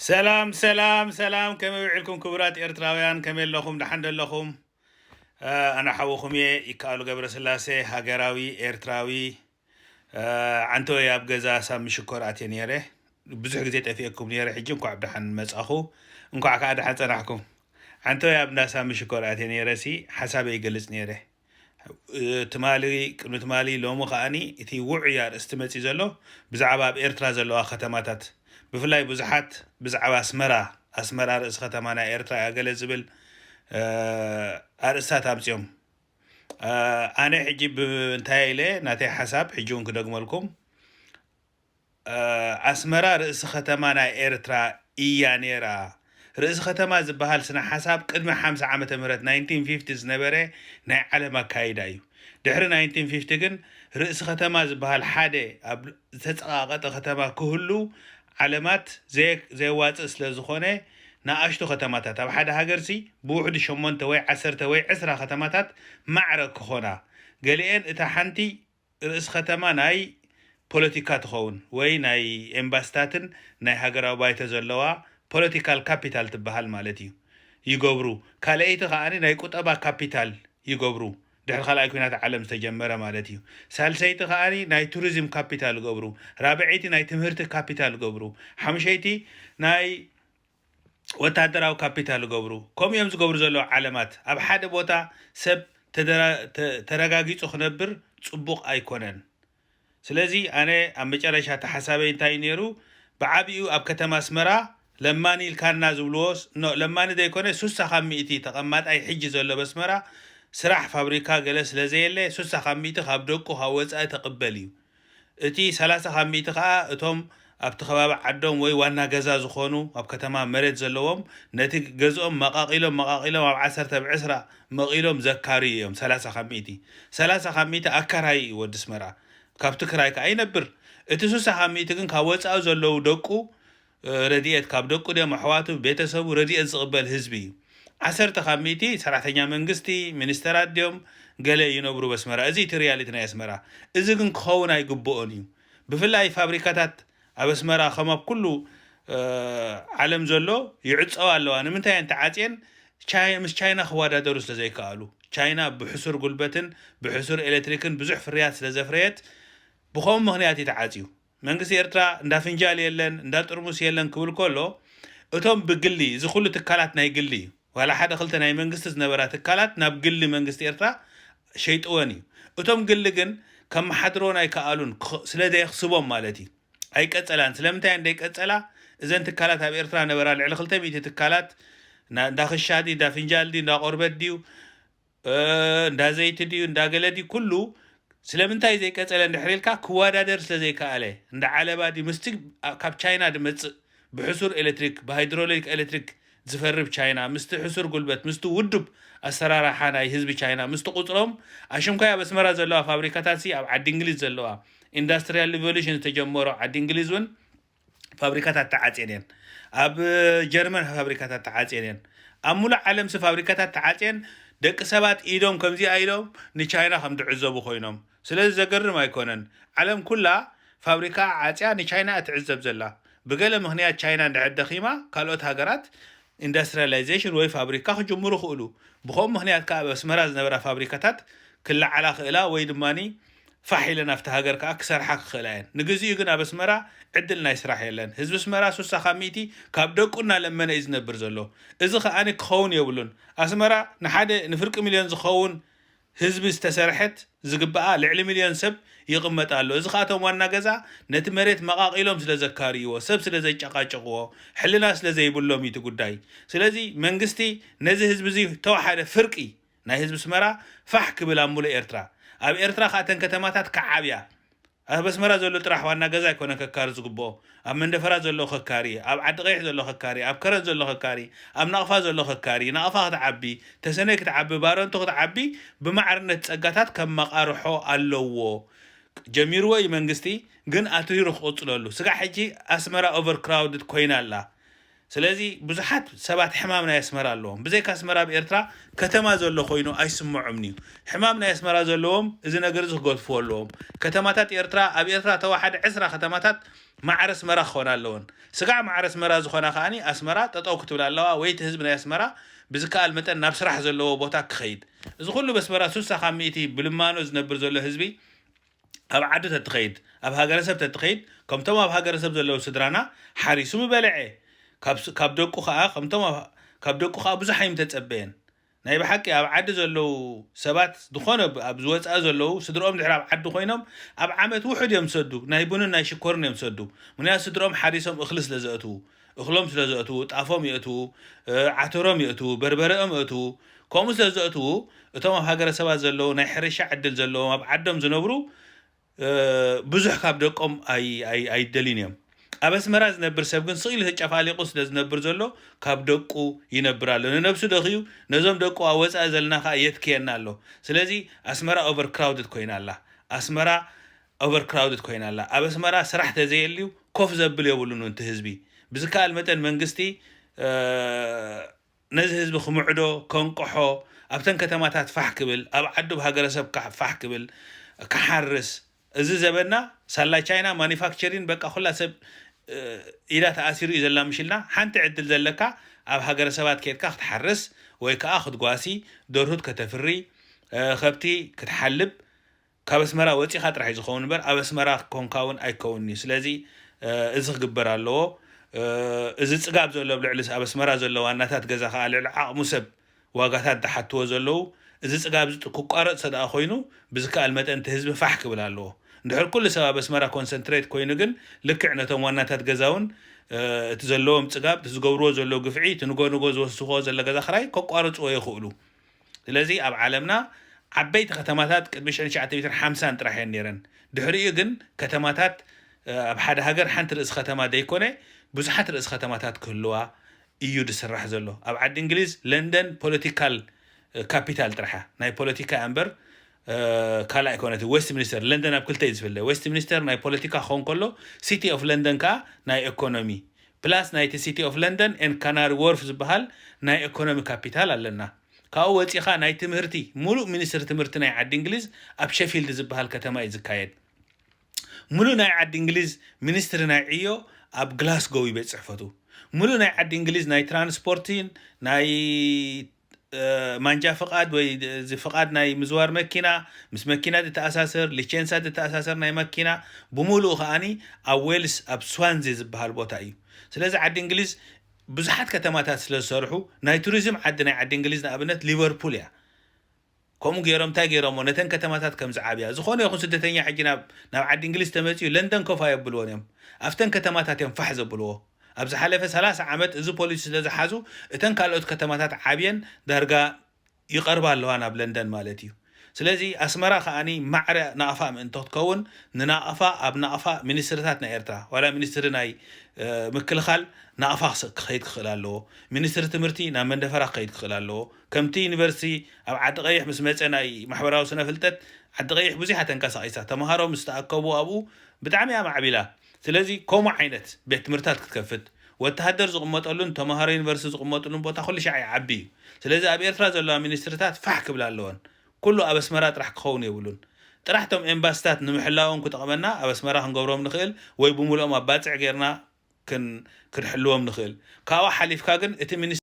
ሰላም ሰላም ሰላም፣ ከመይ ውዒልኩም ክቡራት ኤርትራውያን? ከመይ ኣለኹም? ደሓን ዶ ኣለኹም? ኣነ ሓውኹም እየ፣ ይከኣሉ ገብረስላሴ፣ ሃገራዊ ኤርትራዊ። ዓንተወይ ኣብ ገዛ ሳሚ ሽኮር ኣትየ ነይረ። ብዙሕ ግዜ ጠፊኤኩም ነይረ፣ ሕጂ እንኳዕ ብደሓን መጻኹ፣ እንኳዕ ከኣ ደሓን ጸናሕኩም። ዓንተወይ ኣብ እንዳ ሳሚ ሽኮር ኣትየ ነይረ ሲ ሓሳበይ ይገልጽ ነይረ። ትማሊ፣ ቅድሚ ትማሊ፣ ሎሚ ከኣኒ እቲ ውዑይ ኣርእስቲ መጺ ዘሎ ብዛዕባ ኣብ ኤርትራ ዘለዋ ከተማታት፣ ብፍላይ ብዙሓት ብዛዕባ ኣስመራ፣ ኣስመራ ርእሲ ከተማ ናይ ኤርትራ እያ ገለ ዝብል ኣርእስታት ኣምጺኦም። ኣነ ሕጂ ብ-፣ እንታይ ኢለ ናተይ ሓሳብ ሕጂ እውን ክደግመልኩም። ኣስመራ ርእሲ ከተማ ናይ ኤርትራ እያ ነይራ። ርእሲ ከተማ ዝበሃል ስነ ሓሳብ ቅድሚ ሓምሳ ዓመተ ምህረት፣ ናይንቲን ፊፍቲ፣ ዝነበረ ናይ ዓለም ኣካይዳ እዩ። ድሕሪ ናይንቲን ፊፍቲ ግን ርእሲ ከተማ ዝበሃል ሓደ ኣብ ዝተጸቓቐጠ ከተማ ክህሉ ዓለማት ዘየ-፣ ዘየዋጽእ ስለ ዝኾነ፣ ንኣሽቱ ከተማታት ኣብ ሓደ ሃገርሲ ብውሕዱ ሸሞንተ ወይ ዓሰርተ ወይ ዕስራ ከተማታት ማዕረ ክኾና፣ ገሊኤን እታ ሓንቲ ርእሲ ከተማ ናይ ፖለቲካ ትኸውን ወይ ናይ ኤምባስታትን ናይ ሃገራዊ ባይቶ ዘለዋ ፖለቲካል ካፒታል ትበሃል ማለት እዩ፣ ይገብሩ። ካልኣይቲ ከኣ ናይ ቁጠባ ካፒታል ይገብሩ፣ ድሕሪ ካልኣይ ኲናት ዓለም ዝተጀመረ ማለት እዩ። ሳልሰይቲ ከኣ ናይ ቱሪዝም ካፒታል ይገብሩ። ራብዐይቲ ናይ ትምህርቲ ካፒታል ይገብሩ። ሓሙሸይቲ ናይ ወታደራዊ ካፒታል ይገብሩ። ከምኡ እዮም ዝገብሩ ዘለዉ ዓለማት። ኣብ ሓደ ቦታ ሰብ ተደራ-፣ ተ-፣ ተረጋጊጹ ክነብር ጽቡቕ ኣይኮነን። ስለዚ ኣነ ኣብ መጨረሻ እቲ ሓሳበይ እንታይ እዩ ነይሩ? ብዓቢኡ ኣብ ከተማ ኣስመራ ለማኒ ኢልካና ዝብልዎ ስ-፣ ኖ፣ ለማኒ ዘይኮነ ሱሳ ካብ ሚእቲ ተቐማጣይ ሕጂ ዘሎ ኣብ ኣስመራ ስራሕ ፋብሪካ ገለ ስለ ዘየለ ሱሳ ካብ ሚእቲ ካብ ደቁ ካብ ወጻኢ ተቕበል እዩ። እቲ ሰላሳ ካብ ሚእቲ ከኣ እቶም ኣብቲ ከባቢ ዓዶም ወይ ዋና ገዛ ዝኾኑ ኣብ ከተማ መሬት ዘለዎም ነቲ ገዝኦም መቓቒሎም መቓቒሎም ኣብ ዓሰርተ ብ ዕስራ መቒሎም ዘካርዩ እዮም። ሰላሳ ካብ ሚእቲ፣ ሰላሳ ካብ ሚእቲ ኣካራዪ እዩ ወዲ ኣስመራ። ካብቲ ክራይ ከኣ ይነብር። እቲ ሱሳ ካብ ሚእቲ ግን ካብ ወጻኢ ዘለዉ ደቁ፣ እ፣ ረድኤት ካብ ደቁ ድዮም ኣሕዋቱ፣ ቤተሰቡ ረድኤት ዝቕበል ህዝቢ እዩ። ዓሰርተ ካብ ሚእቲ ሰራሕተኛ መንግስቲ፣ ሚኒስተራት ድዮም ገለ ይነብሩ በስመራ። እዚ እቲ ሪያሊቲ ናይ ኣስመራ። እዚ ግን ክኸውን ኣይግብኦን እዩ። ብፍላይ ፋብሪካታት ኣብ ኣስመራ ከም ኣብ ኩሉ፣ እ፣ ዓለም ዘሎ ይዕጸዋ ኣለዋ። ንምንታይ እየን ተዓጽየን? ቻይ-፣ ምስ ቻይና ክወዳደሩ ስለ ዘይከኣሉ። ቻይና ብሕሱር ጉልበትን ብሕሱር ኤሌክትሪክን ብዙሕ ፍርያት ስለ ዘፍረየት ብኸምኡ ምኽንያት እዩ ተዓጽዩ። መንግስቲ ኤርትራ እንዳ ፍንጃል የለን፣ እንዳ ጥርሙስ የለን ክብል ከሎ፣ እቶም ብግሊ፣ እዚ ኩሉ ትካላት ናይ ግሊ እዩ። ዋላ ሓደ ክልተ ናይ መንግስቲ ዝነበራ ትካላት ናብ ግሊ መንግስቲ ኤርትራ ሸይጥወን እዩ። እቶም ግሊ ግን ከመሓድሮን ኣይከኣሉን፣ ክኽ-፣ ስለ ዘየኽስቦም ማለት እዩ። ኣይቀጸላን። ስለምንታይ እንደይቀጸላ? እዘን ትካላት ኣብ ኤርትራ ነበራ ልዕሊ ክልተ ሚእቲ ትካላት፣ ና-፣ እንዳ ክሻ ድዩ፣ እንዳ ፍንጃል ድዩ፣ እንዳ ቆርበት ድዩ፣ እ፣ እንዳ ዘይቲ ድዩ፣ እንዳ ገለ ድዩ፣ ኩሉ ስለምንታይ ዘይቀጸለ እንድሕር ኢልካ፣ ክወዳደር ስለ ዘይከኣለ፣ እንዳ ዓለባ ድዩ፣ ምስቲ ኣ-፣ ካብ ቻይና ድመጽእ ብሕሱር ኤሌክትሪክ፣ ብሃይድሮሊክ ኤሌክትሪክ ዝፈርብ ቻይና፣ ምስቲ ሕሱር ጉልበት፣ ምስቲ ውዱብ ኣሰራርሓ ናይ ህዝቢ ቻይና፣ ምስቲ ቁጽሮም፣ ኣሽምካይ ኣብ ኣስመራ ዘለዋ ፋብሪካታትሲ፣ ኣብ ዓዲ እንግሊዝ ዘለዋ፣ ኢንዳስትሪያል ሪቮሉሽን ዝተጀመሮ ዓዲ እንግሊዝ እውን ፋብሪካታት ተዓጽየን እየን። ኣብ ጀርመን ፋብሪካታት ተዓጽየን እየን። ኣብ ሙሉእ ዓለምሲ ፋብሪካታት ተዓጽየን፣ ደቂ ሰባት ኢዶም ከምዚኣ ኢሎም ንቻይና ከም ዝዕዘቡ ኮይኖም። ስለዚ ዘገርም ኣይኮነን። ዓለም ኩላ ፋብሪካ ዓጽያ ንቻይና እያ ትዕዘብ ዘላ። ብገለ ምኽንያት ቻይና እንድሕር ደኺማ፣ ካልኦት ሃገራት ኢንዳስትሪያላይዜሽን ወይ ፋብሪካ ክጅምሩ ይኽእሉ። ብኸምኡ ምኽንያት ከኣ ኣብ ኣስመራ ዝነበራ ፋብሪካታት ክለዓላ ክእላ ወይ ድማኒ ፋሕ ኢለን ኣብቲ ሃገር ከኣ ክሰርሓ ክኽእላ እየን። ንግዚኡ ግን ኣብ ኣስመራ ዕድል ናይ ስራሕ የለን። ህዝቢ ኣስመራ ሱሳ ካብ ሚእቲ ካብ ደቁ እናለመነ እዩ ዝነብር ዘሎ። እዚ ከኣ ክኸውን የብሉን። ኣስመራ ንሓደ ንፍርቂ ሚልዮን ዝኸውን ህዝቢ ዝተሰርሐት ዝግብኣ ልዕሊ ሚልዮን ሰብ ይቕመጥ ኣሎ። እዚ ከኣ እቶም ዋና ገዛ ነቲ መሬት መቓቒሎም ስለ ዘካርይዎ፣ ሰብ ስለ ዘጨቃጨቕዎ፣ ሕልና ስለ ዘይብሎም እዩ እቲ ጉዳይ። ስለዚ መንግስቲ ነዚ ህዝቢ እዚ ተወሓደ ፍርቂ ናይ ህዝቢ ኣስመራ ፋሕ ክብል ኣብ ሙሉእ ኤርትራ። ኣብ ኤርትራ ከኣ እተን ከተማታት ክዓብያ። ኣብ ኣስመራ ዘሎ ጥራሕ ዋና ገዛ ኣይኮነን ከካሪ ዝግብኦ። ኣብ መንደፈራ ዘሎ ከካሪ፣ ኣብ ዓዲ ቀይሕ ዘሎ ከካሪ፣ ኣብ ከረን ዘሎ ከካሪ፣ ኣብ ናቕፋ ዘሎ ከካሪ፣ ናቕፋ ክትዓቢ፣ ተሰነይ ክትዓቢ፣ ባረንቱ ክትዓቢ፣ ብማዕርነት ጸጋታት ከመቓርሖ ኣለዎ። ጀሚርዎ እዩ መንግስቲ፣ ግን ኣትሪሩ ክቕጽለሉ። ስጋዕ ሕጂ ኣስመራ ኦቨርክራውድድ ኮይና ኣላ። ስለዚ ብዙሓት ሰባት ሕማም ናይ ኣስመራ ኣለዎም። ብዘይካ ኣስመራ ኣብ ኤርትራ ከተማ ዘሎ ኮይኑ ኣይስምዖምን እዩ። ሕማም ናይ ኣስመራ ዘለዎም እዚ ነገር እዚ ክገድፍዎ ኣለዎም። ከተማታት ኤርትራ፣ ኣብ ኤርትራ ተዋሓደ ዕስራ ከተማታት ማዕረ ኣስመራ ክኾና ኣለወን። ስጋዕ ማዕረ ኣስመራ ዝኾና ከኣኒ ኣስመራ ጠጠው ክትብል ኣለዋ፣ ወይ እቲ ህዝቢ ናይ ኣስመራ ብዝከኣል መጠን ናብ ስራሕ ዘለዎ ቦታ ክኸይድ። እዚ ኩሉ በስመራ ሱሳ ካብ ሚእቲ ብልማኖ ዝነብር ዘሎ ህዝቢ ኣብ ዓዱ ተትኸይድ፣ ኣብ ሃገረሰብ ተትኸይድ፣ ከምቶም ኣብ ሃገረሰብ ዘለዉ ስድራና ሓሪሱ ምበልዐ። ካብ ስ-፣ ካብ ደቁ ኸኣ፣ ከምቶም ኣብ፣ ካብ ደቁ ኸኣ ብዙሕ ኣይምተጸበየን። ናይ ብሓቂ ኣብ ዓዲ ዘለዉ ሰባት ዝኾነ ብ-፣ ኣብ ዝወጻእ ዘለዉ ስድርኦም ድሕሪ ኣብ ዓዲ ኮይኖም ኣብ ዓመት ውሑድ እዮም ዝሰዱ፣ ናይ ቡንን ናይ ሽኮርን እዮም ዝሰዱ። ምኽንያቱ ስድርኦም ሓሪሶም እኽሊ ስለ ዘእትዉ፣ እኽሎም ስለ ዘእትዉ፣ ጣፎም የእትዉ፣ እ፣ ዓተሮም የእትዉ፣ በርበረኦም የእትዉ። ከምኡ ስለ ዘእትዉ፣ እቶም ኣብ ሃገረሰባት ዘለዉ ናይ ሕርሻ ዕድል ዘለዎም ኣብ ዓዶም ዝነብሩ፣ እ፣ ብዙሕ ካብ ደቆም ኣይ-፣ ኣይ-፣ ኣይደልዩን እዮም። ኣብ ኣስመራ ዝነብር ሰብ ግን ስቕ ኢሉ ተጨፋሊቑ ስለ ዝነብር ዘሎ ካብ ደቁ ይነብር ኣሎ። ንነብሱ ደኽዩ ነዞም ደቁ ኣብ ወጻኢ ዘለና ኸኣ የትክየና ኣሎ። ስለዚ ኣስመራ ኦቨርክራውድድ ኮይና ኣላ። ኣስመራ ኦቨርክራውድድ ኮይና ኣላ። ኣብ ኣስመራ ስራሕ ተዘየልዩ ኮፍ ዘብል የብሉን እቲ ህዝቢ። ብዝከኣል መጠን መንግስቲ፣ እ፣ ነዚ ህዝቢ ክምዕዶ፣ ከንቅሖ፣ ኣብተን ከተማታት ፋሕ ክብል፣ ኣብ ዓዱ ብሃገረሰብ ካ-፣ ፋሕ ክብል፣ ክሓርስ፣ እዚ ዘበና ሳላ ቻይና ማኒፋክቸሪን በቃ ኩላ ሰብ፣ እ፣ ኢዳ ተኣሲሩ እዩ ዘላ ምሽልና። ሓንቲ ዕድል ዘለካ ኣብ ሃገረሰባት ኬድካ ክትሓርስ ወይ ከኣ ክትጓሲ፣ ደርሁት ከተፍሪ፣ እ፣ ከብቲ ክትሓልብ፣ ካብ ኣስመራ ወጺኻ ጥራሕ እዩ ዝኸውን እምበር ኣብ ኣስመራ ኮንካ እውን ኣይከውንን እዩ። ስለዚ፣ እ፣ እዚ ክግበር ኣለዎ። እ፣ እዚ ጽጋብ ዘሎ ኣብ ልዕሊ ኣብ ኣስመራ ዘሎ ዋናታት ገዛ ከኣ ልዕሊ ዓቕሙ ሰብ ዋጋታት ዝሓትዎ ዘለዉ፣ እዚ ጽጋብ እዚ ክቋረጽ እንተ ደኣ ኮይኑ ብዝከኣል መጠን እቲ ህዝቢ ፋሕ ክብል ኣለዎ። እንድሕር ኩሉ ሰብ ኣብ ኣስመራ ኮንሰንትሬት ኮይኑ ግን ልክዕ ነቶም ዋናታት ገዛ እውን፣ እ፣ እቲ ዘለዎም ጽጋብ፣ እቲ ዝገብርዎ ዘለዉ ግፍዒ፣ እቲ ንጎ ንጎ ዝወስኽዎ ዘሎ ገዛ ክራይ ከቋርጽዎ ይኽእሉ። ስለዚ ኣብ ዓለምና ዓበይቲ ከተማታት ቅድሚ ሽሕን ትሽዓተ ሚእትን ሓምሳን ጥራሕ እየን ነይረን። ድሕሪኡ ግን ከተማታት፣ እ፣ ኣብ ሓደ ሃገር ሓንቲ ርእሲ ከተማ ዘይኮነ ብዙሓት ርእሲ ከተማታት ክህልዋ እዩ ዝስራሕ ዘሎ። ኣብ ዓዲ እንግሊዝ ለንደን ፖለቲካል፣ እ፣ ካፒታል ጥራሕ እያ። ናይ ፖለቲካ እያ እምበር፣ እ፣ ካልእ ኣይኮነትን። ዌስት ሚኒስተር፣ ለንደን ኣብ ክልተ እዩ ዝፍለ። ዌስት ሚኒስተር ናይ ፖለቲካ ክኸውን ከሎ ሲቲ ኦፍ ለንደን ከኣ ናይ ኢኮኖሚ። ፕላስ ናይቲ ሲቲ ኦፍ ለንደን ኤንድ ካናሪ ዎርፍ ዝበሃል ናይ ኢኮኖሚ ካፒታል ኣለና። ካብኡ ወጺኻ ናይ ትምህርቲ፣ ሙሉእ ሚኒስትሪ ትምህርቲ ናይ ዓዲ እንግሊዝ ኣብ ሸፊልድ ዝበሃል ከተማ እዩ ዝካየድ። ሙሉእ ናይ ዓዲ እንግሊዝ ሚኒስትሪ ናይ ዕዮ ኣብ ግላስጎው እዩ ቤት ጽሕፈቱ። ሙሉእ ናይ ዓዲ እንግሊዝ ናይ ትራንስፖርትን ናይ፣ እ፣ ማንጃ ፍቓድ ወይ እዚ ፍቓድ ናይ ምዝዋር መኪና፣ ምስ መኪና ዝተኣሳሰር፣ ሊቸንሳ ዝተኣሳሰር ናይ መኪና፣ ብሙሉኡ ከኣኒ ኣብ ዌልስ ኣብ ስዋንዜ ዝበሃል ቦታ እዩ። ስለዚ ዓዲ እንግሊዝ ብዙሓት ከተማታት ስለ ዝሰርሑ፣ ናይ ቱሪዝም ዓዲ ናይ ዓዲ እንግሊዝ ንኣብነት ሊቨርፑል እያ። ከምኡ ገይሮም እንታይ ገይሮሞ? ነተን ከተማታት ከም ዝዓብያ። ዝኾነ ይኹን ስደተኛ ሕጂ ናብ፣ ናብ ዓዲ እንግሊዝ ተመጺኡ ለንደን ኮፍ ኣየብልዎን እዮም። ኣብተን ከተማታት እዮም ፋሕ ዘብልዎ። ኣብ ዝሓለፈ ሰላሳ ዓመት እዚ ፖሊሲ ስለ ዝሓዙ፣ እተን ካልኦት ከተማታት ዓብየን ዳርጋ ይቐርባ ኣለዋ ናብ ለንደን ማለት እዩ። ስለዚ ኣስመራ ከኣኒ ማዕረ ናቕፋ ምእንቲ ክትከውን፣ ንናቕፋ ኣብ ናቕፋ ሚኒስትርታት ናይ ኤርትራ፣ ዋላ ሚኒስትሪ ናይ፣ እ፣ ምክልኻል ናቕፋ ክስ-፣ ክኸይድ ክኽእል ኣለዎ። ሚኒስትሪ ትምህርቲ ናብ መንደፈራ ክኸይድ ክኽእል ኣለዎ። ከምቲ ዩኒቨርሲቲ ኣብ ዓዲ ቀይሕ ምስ መጸ ናይ ማሕበራዊ ስነ ፍልጠት፣ ዓዲ ቀይሕ ብዙሕ ተንቀሳቒሳ። ተምሃሮ ምስ ተኣከቡ ኣብኡ ብጣዕሚ እያ ማዕቢላ። ስለዚ ከምኡ ዓይነት ቤት ትምህርትታት ክትከፍት፣ ወተሃደር ዝቕመጠሉን ተምሃሮ ዩኒቨርሲቲ ዝቕመጥሉን ቦታ ኩሉ ሻዕ ይዓቢ እዩ። ስለዚ ኣብ ኤርትራ ዘለዋ ሚኒስትርታት ፋሕ ክብላ ኣለወን። ኩሉ ኣብ ኣስመራ ጥራሕ ክኸውን የብሉን። ጥራሕ እቶም ኤምባስታት ንምሕላዎም ክጠቕመና ኣብ ኣስመራ ክንገብሮም ንኽእል ወይ ብምሉኦም ኣብ ባጽዕ ጌርና ክን-፣ ክንሕልዎም ንኽእል። ካብኡ ሓሊፍካ ግን እቲ ሚኒስ-፣